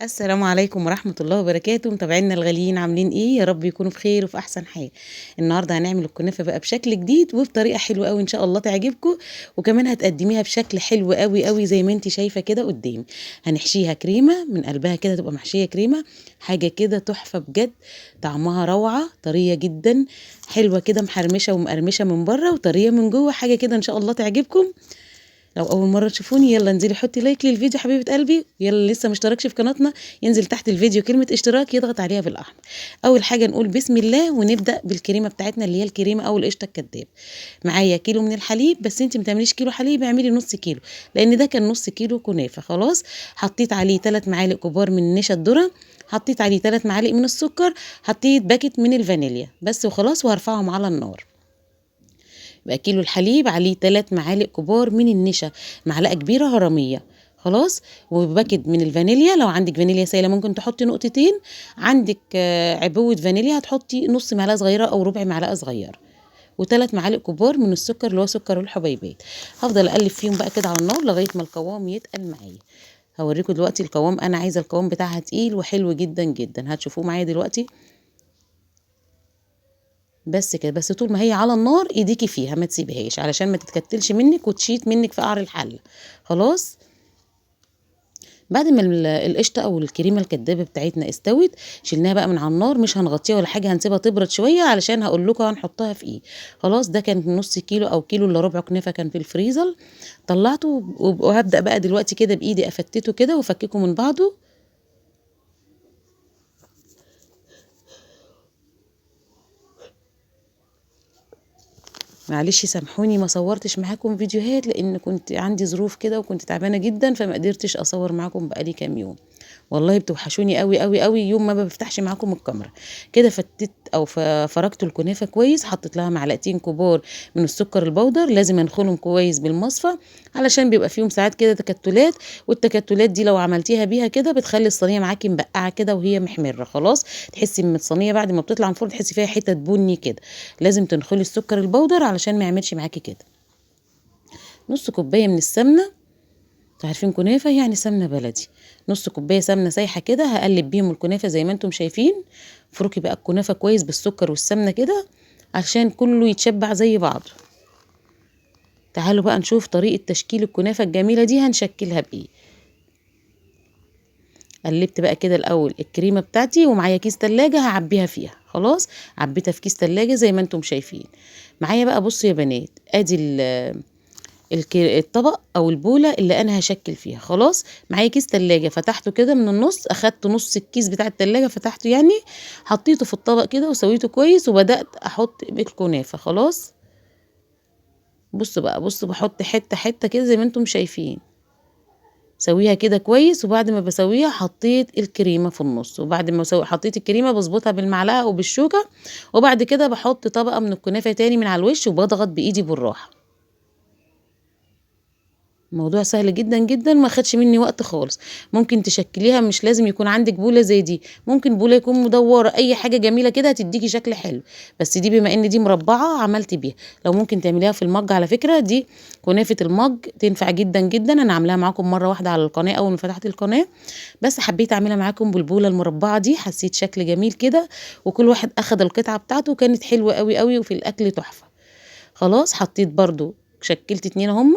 السلام عليكم ورحمة الله وبركاته. متابعينا الغاليين عاملين ايه؟ يا رب يكونوا بخير وفي احسن حال. النهارده هنعمل الكنافة بقى بشكل جديد وبطريقة حلوة قوي ان شاء الله تعجبكم، وكمان هتقدميها بشكل حلو قوي قوي زي ما انت شايفة كده قدامي. هنحشيها كريمة من قلبها كده، تبقى محشية كريمة، حاجة كده تحفة بجد، طعمها روعة، طرية جدا، حلوة كده، محرمشة ومقرمشة من بره وطرية من جوه، حاجة كده ان شاء الله تعجبكم. لو اول مرة تشوفوني يلا انزلي حطي like للفيديو حبيبه قلبي، يلا لسه ما اشتركش في قناتنا ينزل تحت الفيديو كلمة اشتراك يضغط عليها بالاحمر. اول حاجة نقول بسم الله ونبدا بالكريمه بتاعتنا اللي هي الكريمة او القشطه الكداب. معايا كيلو من الحليب، بس انت ما تعمليش كيلو حليب، اعملي نص كيلو لان ده كان نص كيلو كنافه. خلاص حطيت عليه 3 معالق كبار من نشا الذرة، حطيت عليه 3 معالق من السكر، حطيت باكت من الفانيليا بس وخلاص، وهرفعهم على النار. بقى كيلو الحليب عليه 3 معالق كبار من النشا، معلقه كبيرة هرميه خلاص، وباكت من الفانيليا. لو عندك فانيليا سايله ممكن تحطي نقطتين، عندك عبوة فانيليا هتحطي نص معلقه صغيرة او ربع معلقه صغيرة، وثلاث معالق كبار من السكر اللي هو سكر الحبيبات. هفضل اقلب فيهم بقى كده على النار لغاية ما القوام يتقل معايا. هوريكم دلوقتي القوام، انا عايزه القوام بتاعها تقيل وحلو جدا جدا، هتشوفوه معايا دلوقتي. بس كده، بس طول ما هي على النار ايديكي فيها ما تسيبهاش علشان ما تتكتلش منك وتشيط منك في قعر الحلة. خلاص بعد ما القشطه او الكريمة الكدابه بتاعتنا استوت، شلناها بقى من على النار، مش هنغطيها ولا حاجة، هنسيبها تبرد شوية علشان هقول لكم هنحطها في ايه. خلاص ده كان نص كيلو او كيلو الا ربع كنافه كان في الفريزر، طلعته وهبدا بقى دلوقتي كده بايدي افتته كده وافككه من بعضه. معلش سامحوني ما صورتش معاكم فيديوهات لان كنت عندي ظروف كده وكنت تعبانة جدا، فما قدرتش اصور معاكم بقالي كام يوم. والله بتوحشوني قوي قوي قوي يوم ما بفتحش معاكم الكاميرا. كده فتت او فركت الكنافه كويس، حطيت لها معلقتين كبار من السكر البودر، لازم انخلهم كويس بالمصفى علشان بيبقى فيهم ساعات كده تكتلات، والتكتلات دي لو عملتيها بيها كده بتخلي الصينية معاكي مبقعه كده وهي محمرة. خلاص تحسي ان الصينية بعد ما بتطلع من الفرن تحسي فيها حتت بني كده، لازم تنخلي السكر البودر علشان ما يعملش معاكي كده. نص كوباية من السمنة، انتوا عارفين كنافه يعني سمنه بلدي، نص كوباية سمنه سايحه كده هقلب بيهم الكنافه زي ما انتم شايفين. افركي بقى الكنافه كويس بالسكر والسمنه كده عشان كله يتشبع زي بعضه. تعالوا بقى نشوف طريقه تشكيل الكنافه الجميلة دي هنشكلها بايه. قلبت بقى كده الاول الكريمة بتاعتي، ومعايا كيس تلاجة هعبيها فيها. خلاص عبيتها في كيس تلاجة زي ما انتم شايفين معايا بقى. بصوا يا بنات، ادي الطبق او البوله اللي انا هشكل فيها. خلاص معايا كيس تلاجة فتحته كده من النص، اخدت نص الكيس بتاع التلاجة فتحته يعني، حطيته في الطبق كده وسويته كويس، وبدات احط الكنافه. خلاص بصوا بقى، بصوا بحط حتة حتة كده زي ما انتم شايفين، سويها كده كويس. وبعد ما بسويها حطيت الكريمة في النص، وبعد ما حطيت الكريمة بظبطها بالمعلقه وبالشوكه، وبعد كده بحط طبقه من الكنافه تاني من على الوش، وبضغط بايدي بالراحة. الموضوع سهل جدا جدا، ما خدش مني وقت خالص. ممكن تشكليها، مش لازم يكون عندك بوله زي دي، ممكن بوله يكون مدورة، اي حاجة جميلة كده هتديكي شكل حلو، بس دي بما ان دي مربعه عملت بيها. لو ممكن تعمليها في المج، على فكرة دي كنافه المج تنفع جدا جدا، انا عاملاها معاكم مرة واحدة على القناة اول ما فتحت القناة، بس حبيت اعملها معاكم بالبوله المربعه دي، حسيت شكل جميل كده، وكل واحد اخد القطعة بتاعته، وكانت حلوة قوي قوي وفي الاكل تحفة. خلاص حطيت برضو شكلت 2 اهم.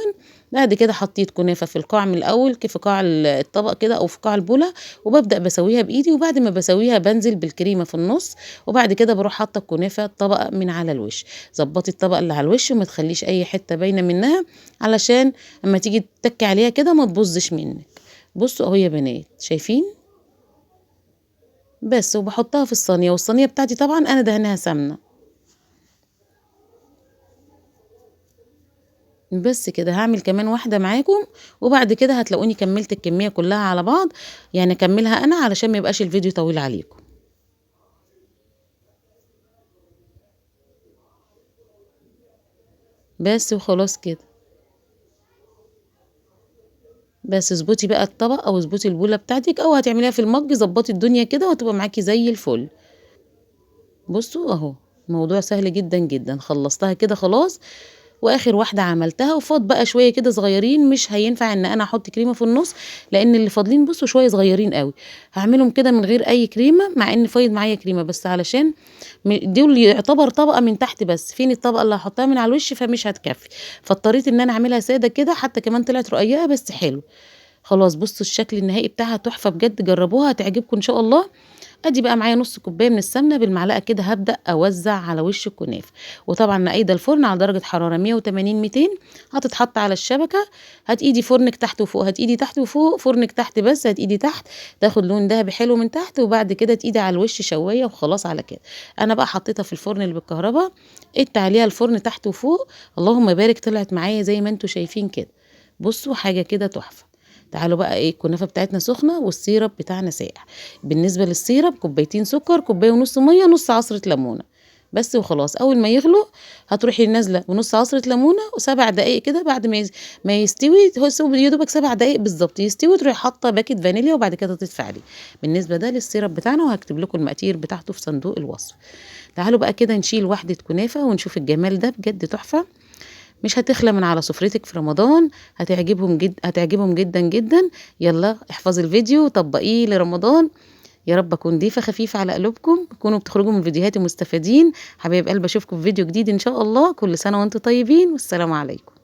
بعد كده حطيت كنافه في القاع من الاول، في قاع الطبق كده او في قاع البوله، وببدا بسويها بايدي، وبعد ما بسويها بنزل بالكريمه في النص، وبعد كده بروح حاطه الكنافه طبقه من على الوش. ظبطي الطبقة اللي على الوش وما تخليش اي حتة باينة منها، علشان اما تيجي تتكي عليها كده ما تبوظش منك. بصوا اهو يا بنات شايفين بس. وبحطها في الصينية، والصينيه بتاعتي طبعا انا دهناها سمنه. بس كده هعمل كمان واحدة معاكم، وبعد كده هتلاقوني كملت الكمية كلها على بعض، يعني اكملها انا علشان ما يبقاش الفيديو طويل عليكم. بس وخلاص كده. بس اظبطي بقى الطبق او اظبطي البولة بتاعتك، او هتعمليها في المج، ظبطي الدنيا كده وهتبقى معاكي زي الفل. بصوا اهو الموضوع سهل جدا جدا. خلصتها كده خلاص. واخر واحدة عملتها وفاض بقى شوية كده صغيرين، مش هينفع ان انا احط كريمة في النص لان اللي فاضلين بصوا شوية صغيرين قوي، هعملهم كده من غير اي كريمة مع ان فايض معايا كريمة، بس علشان دول يعتبر طبقه من تحت بس، فين الطبقة اللي هحطها من على الوش فمش هتكفي، فاضطريت ان انا اعملها ساده كده، حتى كمان طلعت رقيقه بس حلو. خلاص بصوا الشكل النهائي بتاعها تحفة بجد، جربوها هتعجبكم ان شاء الله. ادي بقى معايا نص كوباية من السمنة بالمعلقه كده، هبدا اوزع على وش الكنافه، وطبعا نقيده الفرن على درجه حرارة 180 200، هتتحط على الشبكة. هتقيدي فرنك تحت وفوق، هتقيدي تحت وفوق، فرنك تحت بس، هتقيدي تحت تاخد لون ذهبي حلو من تحت، وبعد كده تقيدي على الوش شوية وخلاص على كده. انا بقى حطيتها في الفرن اللي بالكهرباء، قدت عليها الفرن تحت وفوق، اللهم بارك، طلعت معايا زي ما انتم شايفين كده. بصوا حاجة كده تحفة. تعالوا بقى ايه، الكنافه بتاعتنا سخنة وال syrup بتاعنا ساقع. بالنسبة لل syrup كوبايتين سكر، كوباية ونص مية، نص عصره ليمونه بس وخلاص. اول ما يغلو هتروحي نازله بنص عصره ليمونه وسبع دقائق كده، بعد ما يستوي يا دوبك 7 دقائق بالظبط يستوي، تروحي حاطه باكت فانيليا وبعد كده تطفي عليه. بالنسبة ده لل syrup بتاعنا، وهكتب لكم المقادير بتاعته في صندوق الوصف. تعالوا بقى كده نشيل واحدة كنافه ونشوف الجمال ده، بجد تحفة، مش هتخلى من على سفرتك في رمضان، هتعجبهم جدا، هتعجبهم جدا جدا. يلا احفظي الفيديو وطبقيه لرمضان. يا رب اكون ضيفه خفيفة على قلوبكم، تكونوا بتخرجوا من فيديوهاتي مستفيدين. حبايب قلبي اشوفكم في فيديو جديد ان شاء الله. كل سنة وانتم طيبين، والسلام عليكم.